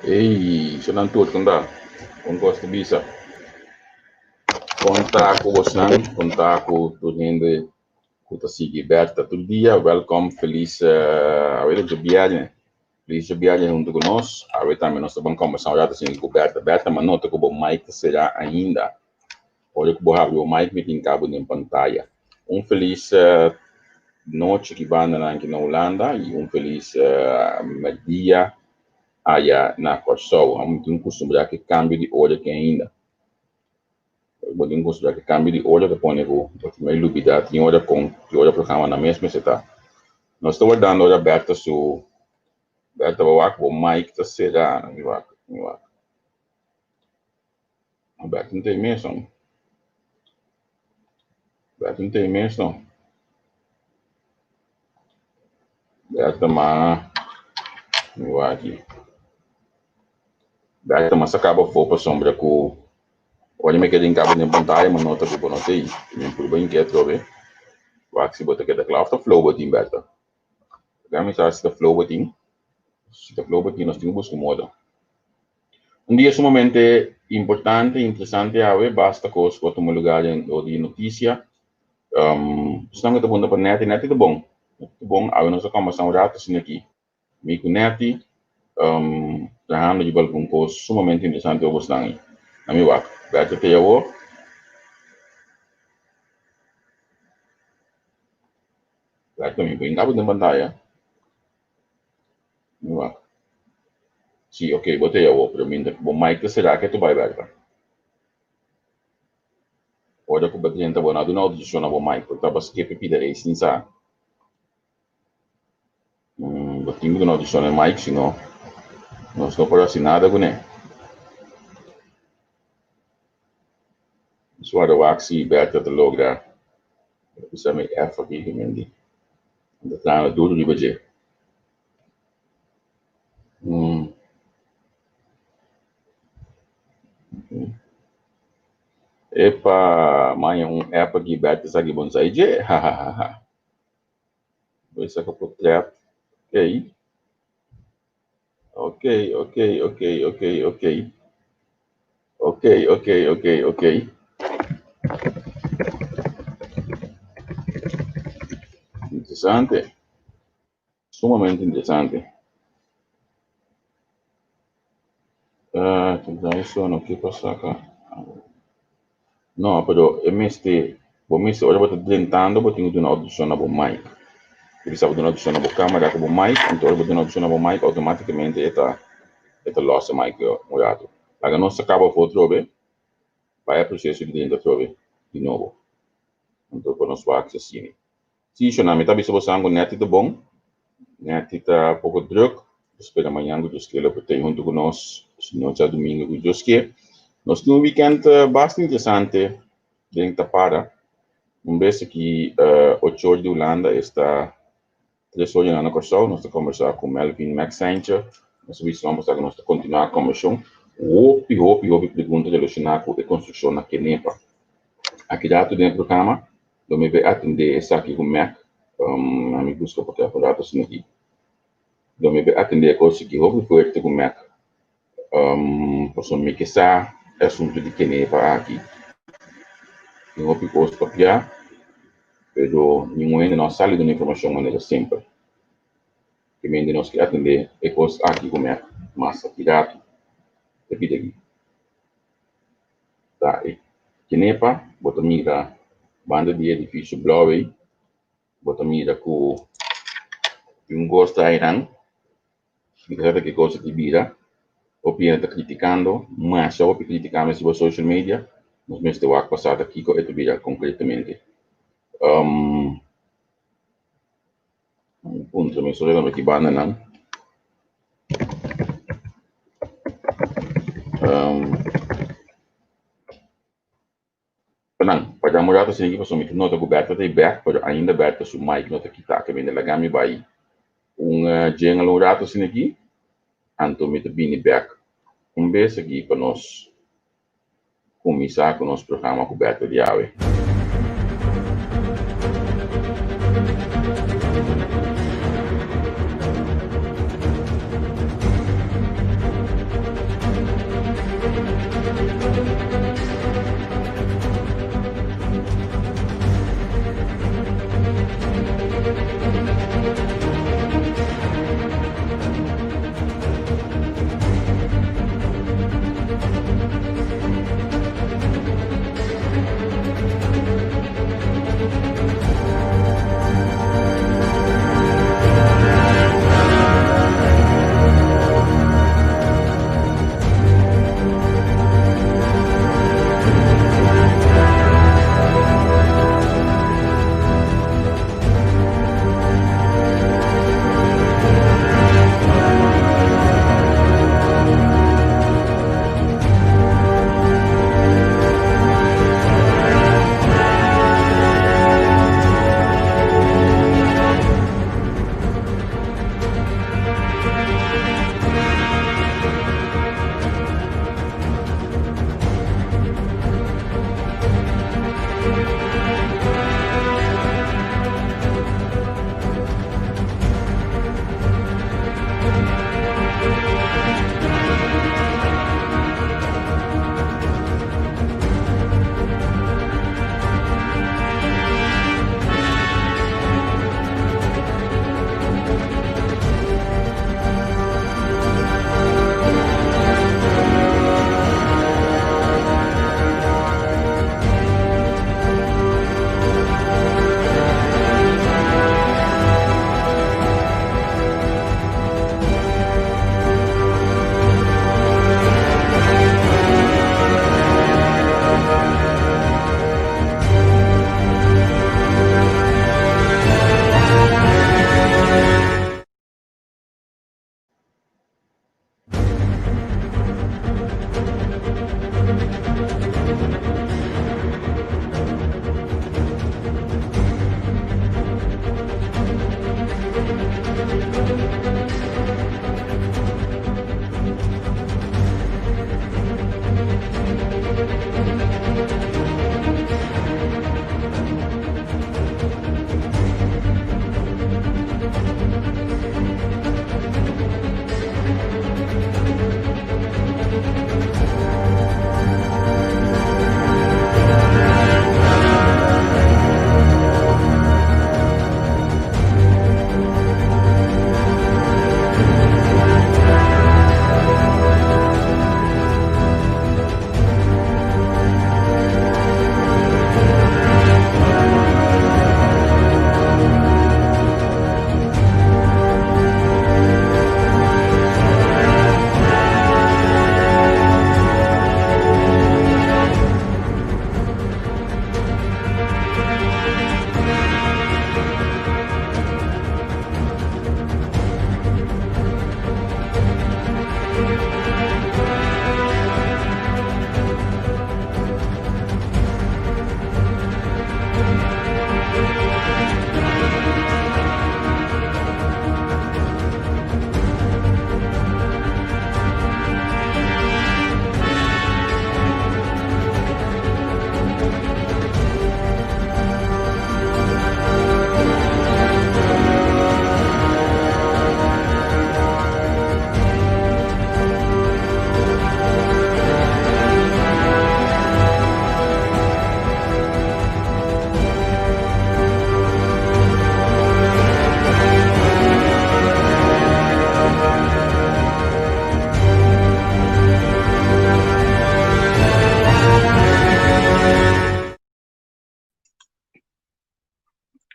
Ey, so nan tur kon ta? Kon kos ta bisa? Kon ta ku bosnan? Kon ta ku tur hende ku ta sigui Bertha tur dia? Welkom, felis awe ta djobièrnè. Felis djobièrnè huntu ku nos. Awe tambe nos ta ban kòmbersá un ratu asina ku Bertha. Bertha, mi a nota ku bo mic ta será ainda. Ora ku bo habri bo mic mi tin kabo den pantaya. Un felis nochi ki bandanan aki na Hulanda i un felis merdia aya na Kòrsou. Amo tin kustumbrá ku e kambio di ora aki ainda. Bo tin kustumbrá ku e kambio di ora ta pone ku bo tin mei lubidá tin ora kon ki ora programa nan mes mester ta. Nos ta wardando ora Bertha su Bertha bo wak bo mic ta será. Mi wak mi wak. Bertha no ta ei mes no. Bertha no ta ei mes no. Bertha ma mi wak aki. Bertha mas a kaba afó pasobra ku ora mi keda hinka bo den pantaya mi nota ku bo no ta ei. Mi purba hinka atrobe wak si bo ta keda kla òf ta flow bo tin Bertha. Laga mi sa si ta flow bo tin. Si ta flow bo tin nos tin ku buska un moda. Un dia sumamente importante i interesante awe, basta kos ku a tuma lugá den di notisia. Esnan ku ta puntra pa Netty, Netty ta bon. Netty ta bon, awe nos a kòmbersá un ratu asina aki. Mi ku Netty trahando riba algun kos sumamente interesante pa bosnan ei. Na mi wak. Bertha te awor. Bertha, mi por hinka bo den pantaya. Mi wak. Sí, ok, bo te awor, pero mientras bo mic ta será ke tu bai, Bertha? Ora ku bo drenta bo no a duna outorisashon na bo mic, por ta bo skip e pida ei sin sa. Bo tin ku duna outorisashon na e mic, sino nos no por hasi nada kuné. Nos warda wak si Bertha ta logra bisa mi F aki ku mi di. Mi ta trahando duru riba dje. Epa, maña un app aki Bertha sa ki bonsai dje. Hahaha. Bo saka portret. Ok. Ok, ok, ok, ok, ok. Ok, ok, ok, ok. Interesante. Sumamente interesante. Uh, eso no ke pasa acá. No, pero e mester, bo mester, ora bo ta drentando, bo tin ku duna outorisashon na bo mic. Bo bisa bo duna outorisashon na bo kamera ku bo mic, anto ora bo duna outorisashon na bo mic, outomátikamente e ta e ta lòs e mic un ratu. Laga nos ta kaba afó atrobe, bai e proseso di drenta atrobe di nobo. Anto pa nos wak si asina. Sí, shona, mi ta bisa bosan ku Netty ta bon. Netty ta poko drùk. Ta spera mañan ku Dios ke lo por ta huntu ku nos, si no djadumingu ku Dios ke. Nos tin un wikènt basta interesante den Tapara. Un bes aki ocho or di Hulanda, esta tres or na Kòrsou. Nos ta kòmbersá ku Melvin Max Saintje. Nos a bisa nan ku nos ta kontinuá kòmbersashon. Hopi, hopi, hopi pregunta relashoná ku e konstrukshon na Kenepa. Aki ratu den e programa Lo mi bay atende esaki ku Mac. Um, mi buska pa un rato asina aki. Lo mi bay atende e kos aki hopi fuerte ku Mac. Um, pasobra mi ke sa e asuntu di Kenepa aki. Tin hopi kos papia, pero ningun hende no a sali duna informashon manera semper. Ke mente nos ke atende e kos aki ku Mac mas aki rato. Ta pidi aki. Ta e Kenepa bo ta mira banda di e edifisio blou ei, bo ta mira ku tin un gosta einan. Mi ta sa ki kos aki bira. Hopi hende ta kritikando, masha hopi kritika mes riba social media. Nos mester wak pasá ta kiko e ta bira konkretamente. Un puntra mi solo na ki bandanan. Um, nan, pa un rato asina aki pasobra mi ta nota ku Bertha ta bek, pero ainda Bertha su mic no ta kita, ke bini laga mi bai un jingle un rato asina aki, anto mi ta bini bek un bes aki pa nos kuminsá ku nos programa ku Bertha di awe.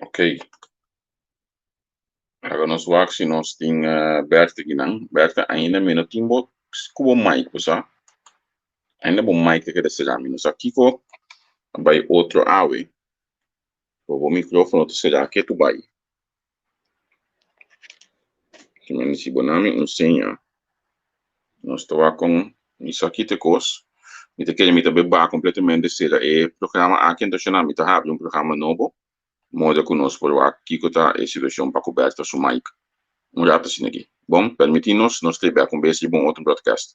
Ok. Laga nos wak si nos tin eh, Bertha kinan. Bertha, ainda mi no tin bo ku bo mic, bo sa. Ainda bo mic ta keda será. Mi no sa kiko a bai otro awe. Bo bo micrófono ta será ketu bai. Si mi si bo nami un seña, nos ta wak kon mi sa kita kos. Mi ta kere mi ta be baha completamente sera e programa aki, entonces na mi ta habri un programa nobo, moda ku nos por wak kiko ta e situacion pa ku Bertha su mic. Un rato asina aki. Bon, permiti nos, nos ta bek un bes riba un otro broadcast.